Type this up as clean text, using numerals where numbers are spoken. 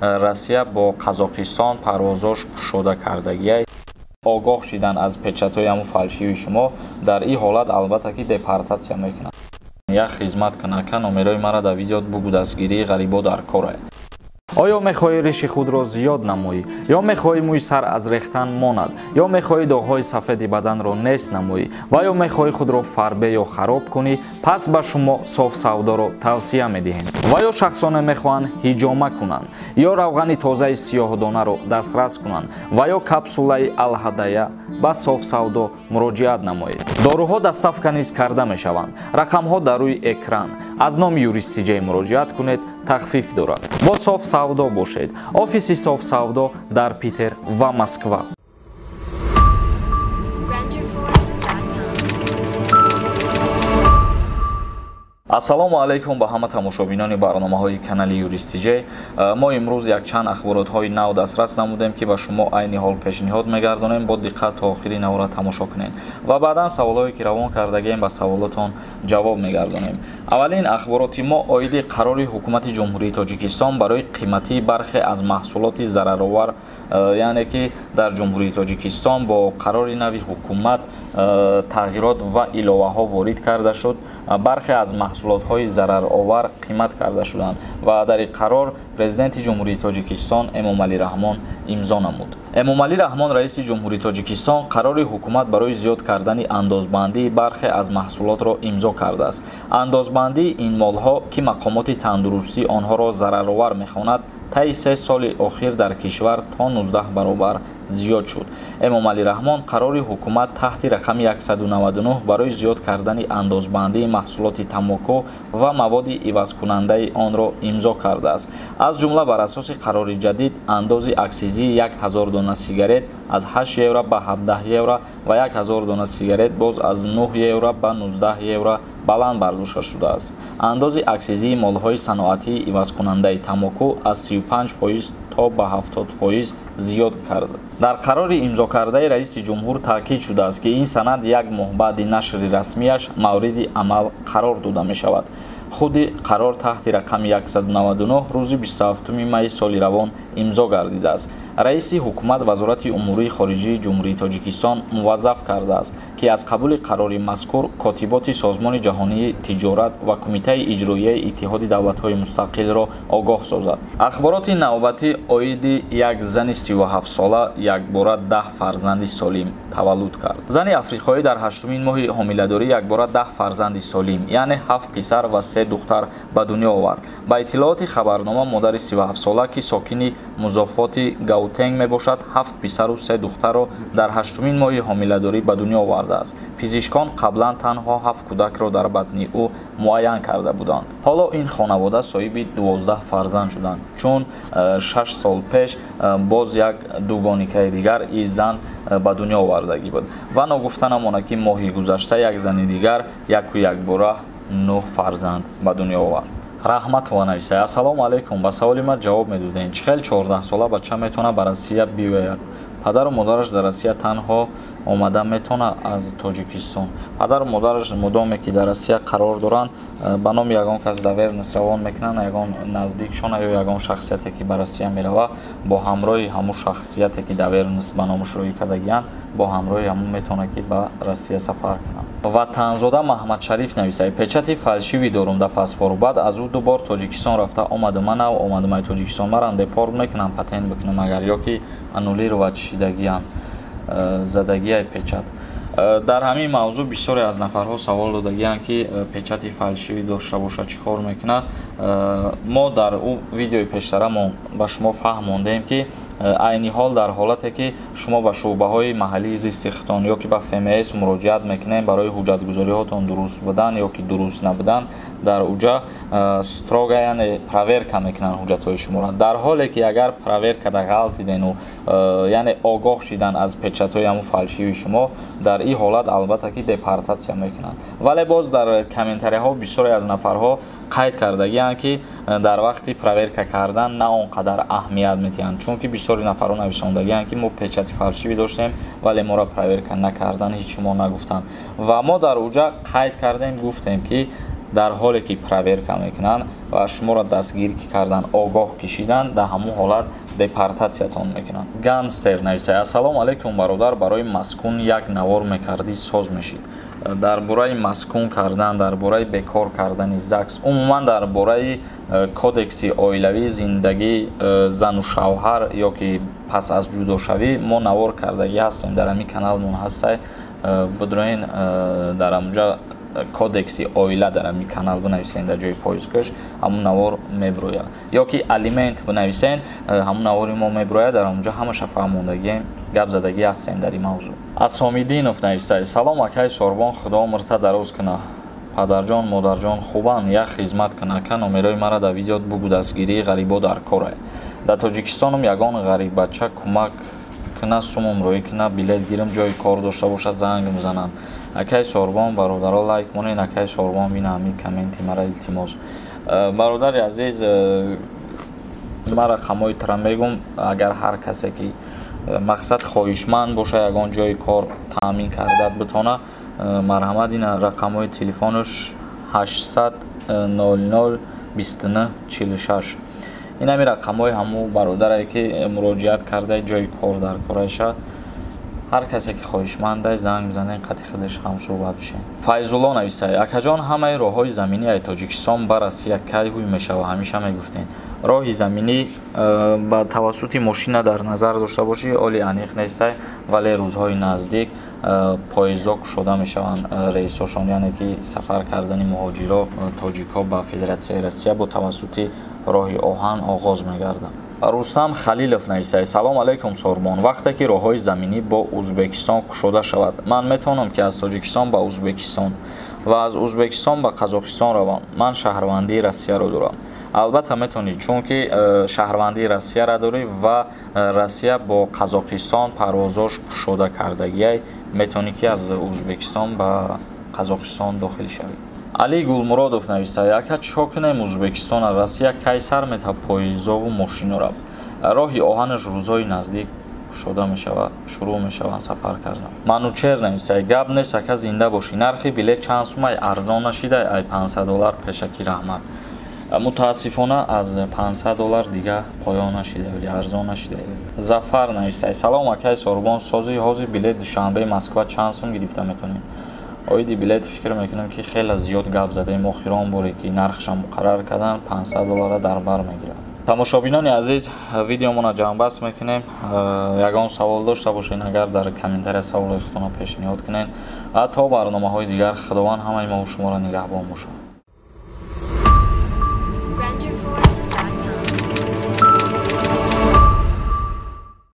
Россия бо Қазоқистон парвозош кушода кардагиай. Огоҳ шидан аз печатҳои ҳамун фальшивый шумо, дар ин ҳолат албатта ки депортатсия мекунанд. Як хизмат кунака, номерои мара дар видео бугу, дастгирии ғарибо дар корае. Оё мехоҳӣ риши худро зиёд намоӣ, ё мехоҳӣ мӯи сар аз рехтан монад, ё мехоҳӣ доғҳои сафеди баданро нест намоӣ ва ё мехоҳӣ худро фарбе ё хароб кунӣ, пас ба шумо Соф Савдоро тавсия медиҳем. Ва ё шахсоне мехоҳанд ҳиҷома кунанд, ё равғани тозаи сиёҳдонаро дастрас кунанд ва ё капсулаи Алҳадая, ба Соф Савдо муроҷиат намоед. Доруҳо доставка низ карда мешаванд. Рақамҳо дар рӯи экран. Аз номи Юрист Тиҷей муроҷиат кунед, тахфиф дорад. Бо Соф Савдо бошед. Офиси Соф Савдо дар Питер ва Москва. Renderforest.com. Ассалому алайкум ба ҳама тамошобинони барномаҳои канали Юрист Тиҷей. Мо имрӯз якчанд ахборотҳои нав дастрас намудем, ки ба шумо айни ҳол пешниҳод мегардонем. Бо диққат то охири навора тамошо кунед ва баъдан саволҳое ки равон кардагием, ба саволотон ҷавоб мегардонем. Аввалин ахбороти мо оиди қарори ҳукумати Ҷумҳурии Тоҷикистон барои қиматии бархе аз маҳсулоти зараровар, яъне ки дар Ҷумҳурии Тоҷикистон бо қарори нави ҳукумат тағйирот ва иловаҳо ворид карда шуд. Бархе аз маҳсулотҳои зараровар қимат карда шуданд ва дар ин қарор Президенти Ҷумҳурии Тоҷикистон Эмомалӣ Раҳмон имзо намуд. Эмомалӣ Раҳмон, раиси Ҷумҳурии Тоҷикистон, қарори ҳукумат барои зиёд кардани андозбандии бархе аз маҳсулотро имзо кардааст. Андозбандии ин молҳо, ки мақомоти тандурустӣ онҳоро зараровар мехонад, таи 3 соли охир дар кишвар то 19 баробар зиёд шуд. Эмомалӣ Раҳмон қарори ҳукумат таҳти рақами 199 барои зиёд кардани андозбандии маҳсулоти тамоку ва маводи ивазкунандаи онро имзо кардааст. Аз ҷумла, бар асоси қарори ҷадид андози аксизии 1000 дона сигарет аз 8 евро ба 17 евро ва 1000 дона сигарет боз аз 9 евро ба 19 евро баланд бардошта шудааст. Андози аксизии молҳои саноатии ивазкунандаи тамоку аз 35% то ба 70% зиёд кард. Дар қарори имзокардаи раиси ҷумҳур таъкид шудааст, ки ин санад як моҳ баъди нашри расмияш мавриди амал қарор дода мешавад. Худи қарор таҳти рақами 199 рӯзи 27 майи соли равон имзо гардидааст. Раиси ҳукумат Вазорати умурии хориҷии Ҷумҳурии Тоҷикистон муваззаф кардааст, ки аз қабули қарори мазкур котиботи Созмони ҷаҳонии тиҷорат ва Кумитаи иҷроияи Иттиҳоди давлатҳои мустақилро огоҳ созад. Ахбороти навбатӣ оиди як зани 37сола якбора 10 фарзанди солим таваллуд кард. Зани африқоӣ дар ҳаштумин моҳи ҳомиладорӣ якбора 10 фарзанди солим, яъне ҳафт писар ва се духтар ба дунё овард. Ба иттилооти хабарнома, модари 37сола, ки сокини музофоти Гаутенг мебошад, ҳафт писару се духтарро дар ҳаштумин моҳи ҳомиладорӣ ба дунё овардааст. Пизишкон қаблан танҳо ҳафт кӯдакро дар батни ӯ муайян карда буданд. Ҳоло ин хонавода соҳиби 12 фарзанд шуданд, чун 6 сол пеш боз як дугоникаи дигар ин зан ба дунё овардагӣ буд. Ва ногуфта намонад, ки моҳи гузашта як зани дигар яку якбора нӯҳ фарзанд ба дунё овард. Раҳматова нависад: Ассалому алайкум, ба саволи ман ҷавоб медодем, чӣ хел 14сола бача метавонад ба Россия биёяд? Падару модараш дар Россия, танҳо омада метавонад аз Тоҷикистон? Падару модараш мудоме ки дар Россия қарор доранд, ба номи ягон кас доверенность равон мекунанд, ягон наздикшона ё ягон шахсияте ки ба Россия мерава, бо ҳамроҳи ҳамун шахсияте ки доверенность ба номаш роӣ кардагианд, бо ҳамроҳи ҳамун метавонад, ки ба Россия сафар кунад. Ватанзода Маҳмадшариф нависад: Печати фальшивый дорум дар паспорт, баъд аз ӯ ду бор Тоҷикистон рафта омадум, ман нав омадум ай Тоҷикистон, марам депорт мекунам, патент бикунам агар ё ки аннулировать шидагиам задагиай печат? Дар ҳамин мавзӯъ бисёре аз нафарҳо савол додагианд, ки печати фальшивый дошта бошад, чӣ кор мекунад. Мо дар ӯ видеои пештарамон ба шумо фаҳмондем, ки айни ҳол дар ҳолате ки шумо ба шӯъбаҳои маҳаллии зисти худтон ё ки ба ФМС муроҷиат мекунед барои ҳуҷҷатгузориҳотон дуруст будан ё ки дуруст набудан, дар уҷа строго, яъне проверка мекунанд ҳуҷҷатҳои шуморо. Дар ҳоле ки агар проверкада ғалтидену, яъне огоҳ шидан аз печатҳои ҳамун фальшивый шумо, дар ин ҳолат албатта ки депортатсия мекунанд. Вале боз дар комментарияҳо бисёре аз нафарҳо қайд кардагианд, ки дар вақти проверка кардан на он қадар аҳамият медиҳанд, чунки бисёри нафарҳо нависондагианд, ки мо печати фальшивый доштем, вале моро проверка накардан, ҳеҷ мо нагуфтанд. Ва мо дар уҷа қайд кардем, гуфтем, ки Дар ҳоле ки проверка мекунанд ва шуморо дастгир кардан, огоҳ кишидан, дар ҳамун ҳолат депортатсиятон мекунанд. Ганстер нависай: ассалому алайкум, бародар, барои маскун як навор мекардӣ, соз мешид. Дар бораи маскун кардан, дар бораи бекор кардани ЗАГС, умуман дар бораи кодекси оилавӣ, зиндагии зану шавҳар ё ки пас аз ҷудошавӣ мо навор кардагӣ ҳастем, дар ҳамин каналмон ҳастай. Бидроен, дар ҳамунҷа кодекси оила дар ҳамин канал бинависен, дар ҷои поискаш ҳамун навор меброяд, ё ки алимент бинависен, ҳамун навори мо меброяд. Дар ҳамунҷа ҳамаша фаҳмондагием, гап задагӣ ҳастем дар ин мавзӯъ. Асомиддинов нависад: салом, акаи Сорбон, худо умрта дароз куна, падарҷон, модарҷон хубанд, як хизмат кун, ака, номерои мара дар видеот бугу, дастгирии ғарибо дар корае. Дар Тоҷикистонам ягон ғариббача кӯмак куна, сумум роӣ куна, билет гирам, ҷои кор дошта бошад, занг мезананд. Акаи Сорбон, бародаро, лайк монед, акаи Сорбон бина ҳамин комменти мара, илтимос. Бародари азиз, ман рақамҳои тра мегум, агар ҳар касе ки мақсад хоҳишманд боша, ягон ҷои кор таъмин кардат битона, марҳамат, ина рақамҳои телефонаш: 800 00 29 46. Ин ҳами рақамҳои ҳамун бародаре ки муроҷиат карда, ҷои кор дар кораша. Ҳар касе ки хоҳишмандай, занг бизанед, қати худаш ҳамсӯҳбат бишед. Файзулло нависай: акаҷон, ҳамаи роҳҳои заминӣ ай Тоҷикистон ба Россия кай ҳуй мешава? Ҳамеша мегуфтем, роҳи заминӣ ба тавассути мошина дар назар дошта бошӣ, оли аниқ нестай, вале рӯзҳои наздик поездҳо кушода мешаванд, рейсҳошон, яъне ки сафар кардани муҳоҷиро, тоҷикҳо ба Федератсияи Россия бо тавассути роҳи оҳан оғоз мегардад. Рустам Халилов нависад: салом алайкум, Сорбон, вақте ки роҳҳои заминӣ бо Узбекистон кушода шавад, ман метавонам ки аз Тоҷикистон ба Узбекистон ва аз Узбекистон ба Қазоқистон равам? Ман шаҳрвандии Россияро дорам. Албатта метавонӣ, чунки шаҳрвандии Россияро дорӣ ва Россия бо Қазоқистон парвозош кушода кардагиай, метавонӣ ки аз Узбекистон ба Қазоқистон дохил шавӣ. Али Гулмуродов нависад: ака, чо кунем Узбекистона? Россия кай сар метавад поездову мошинора? Роҳи оҳанаш рӯзҳои наздик кушода мешавад, шурӯъ мешаванд сафар кардан. Манучер нависад: гап нест, ака, зинда бошӣ, нархи билет чанд сумай? Арзон нашидай ай 500 доллар? Пешакӣ раҳмат. Мутаассифона, аз 500 доллар дига поён нашида, вале арзон нашида. Зафар нависад: салом, акаи Сорбон, сози ҳозир билет Душанбе Москва чанд сум гирифта метавонем? Оиди билет фикр мекунам, ки хеле зиёд гап задаем. Охирон боре ки нархша муқаррар кардан, 500 доллара дар бар мегирад. Тамошобинони азиз, видеомона ҷамъбаст мекунем. Ягон савол дошта бошед, агар дар комментария саволҳои худтонро пешниҳод кунед. Ва то барномаҳои дигар, Худованд ҳамаи мову шуморо нигаҳбон бошад.